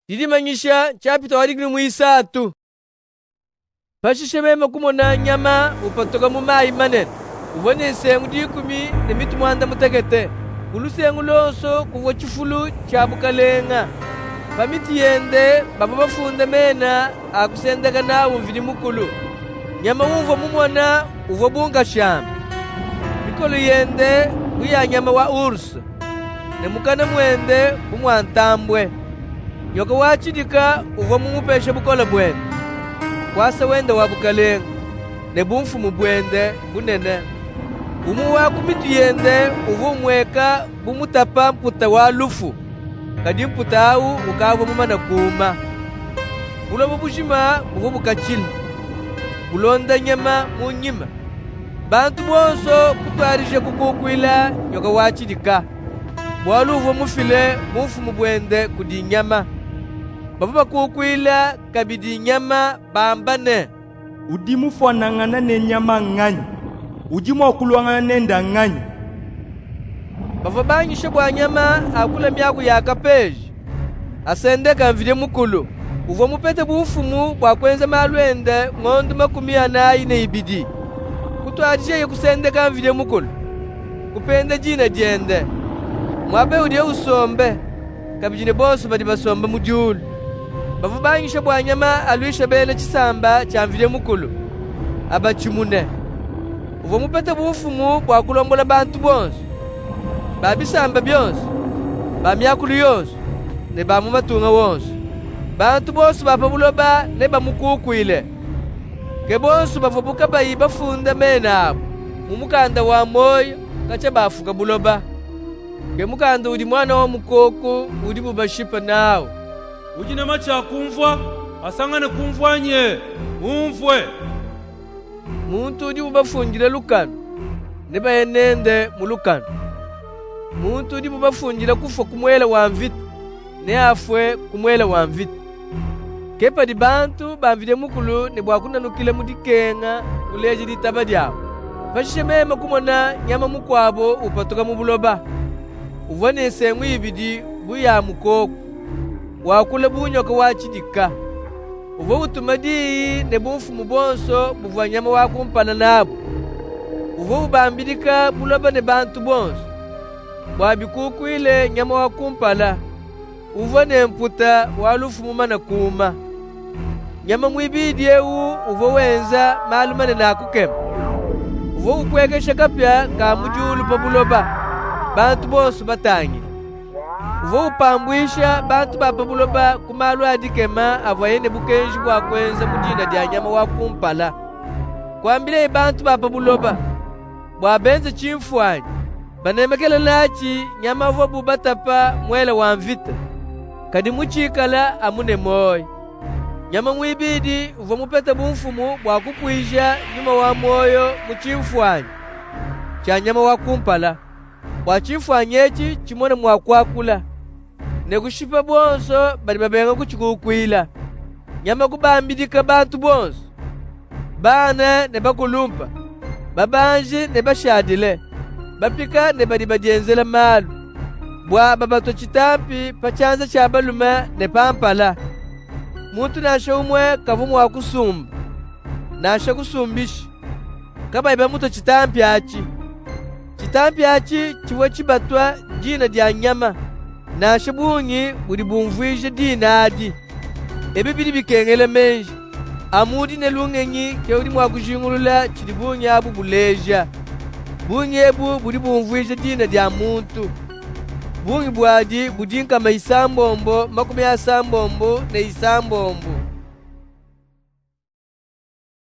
Didimanyisha nshapita wa 13. Pashishe meme kumona nyama upatuka mu mayi manene. Uvua ne nsengu 10 ne mitu 8. Ku lusengu luonso kuvua tshifulu tshia bukalenga. Pa mitu yende bavua bafunde mena a kusendeka nawu Mvidi Mukulu. Nyama umvua mumone uvua bu nkashama. Mikolu yende bu ya nyama wa urse, ne mukana muende bu mua ntambue. Nyoka wa tshidika uvua mumupeshe bukole buende, nkuasa wende wa bukalenga, ne bumfumu buende bunene. Umue wa ku mitu yende uvua umueka bu mutapa mputa wa lufu, kadi mputa awu ukavua mumane kuuma. Buloba bujima buvua bukatshila, bulonda nyama mu nyima. Bantu bonso kutuadija kukukuila nyoka wa tshidika, bualu uvua mufile bumfumu buende kudi nyama. Bavua bakukuila kabidi nyama bamba ne: Udi mufuanangane ne nyama nnganyi? Udi mua kuluangana nende nnganyi? Bavua banyisha bua nyama akule miaku ya kapeja, asendeka Mvidi Mukulu. Uvua mupete bumfumu bua kuenza malu ende ngondu 42. Kutuadijaye kusendeka Mvidi Mukulu, kupenda dina diende, muaba udiye usombe, kabidi ne bonso badi basombe mu diulu. Bavua banyisha bua nyama aluishe bena tshisamba tshia Mvidi Mukulu, abatshimune. Uvua mupete bumfumu bua kulombola bantu bonso, ba bisamba bionso, ba miakulu yonso, ne ba mu matunga wonso. Bantu bonso ba pa buloba nebamukukuile. Ke bonso bavuabu kabayi bafunda mena abu mu mukanda wa muoyo katshia bafuka buloba. Ke mukanda udi muana wa mukoku udibu bashipa nawu. Udi ne matshi a kumvua, asangane kumvua nye, umvue. Muntu udibu bafundile lukanu, nebaye nende mu lukanu. Muntu udibu bafundile kufua ku muele wa mvita, neafue ku muele wa mvita. Ke padi bantu ba Mvidi Mukulu ne bua kunanukila mu dikenga kuleja ditaba diabu. Pashishe meme kumona nyama mukuabu upatuka mu buloba. Uvua ne nsengu 2 bu ya mukoku, wakula bu nyoka wa tshidika. Uvua utuma diyi ne bumfumu buonso buvua nyama wa kumpala nabu. Uvua ubambidika buloba ne bantu bonso, bua bikukuile nyama wa kumpala, uvua ne mputa wa lufu mumane kuuma. Nyama muibidi ewu uvua wenza malu manene a kukema. Uvua upuekesha kapia ka mu diulu pa buloba, bantu bonso batangile. Uvua upambuisha bantu ba pa buloba ku malu a dikema avuaye ne bukenji bua kuenza mu dina dia nyama wa kumpala. Kuambilaye bantu ba pa buloba bua benze tshimfuanyi, banemekele natshi nyama uvuabu batapa muele wa mvita, kadi mutshikala amu ne muoyo. Nyama muibidi uvua mupete bumfumu bua kupuija nyuma wa muoyo mu tshimfuanyi tshia nyama wa kumpala, bua tshimfuanyi etshi tshimone mua kuakula ne kushipa bonso badi babenga kutshikukuila. Nyama kubambidika bantu bonso, bana ne bakulumpa, babanji ne bashadile, bapika ne badi badienzela malu, bua babatue tshitampi pa tshianza tshia balume ne pa mpala. Muntu nansha umue kavua mua kusumba, nansha kusumbisha, kabayi bamutua tshitampi atshi. Tshitampi atshi tshivua tshibatua dina dia nyama, nansha bungi budi bumvuija dina adi. Ebi bidi bikengela meji. Amu udi ne lungenyi ke udi mua kujingulula tshidi bungi abu buleja. Bungi ebu budi bumvuija dina dia muntu. Bungi buadi budi nkama 696.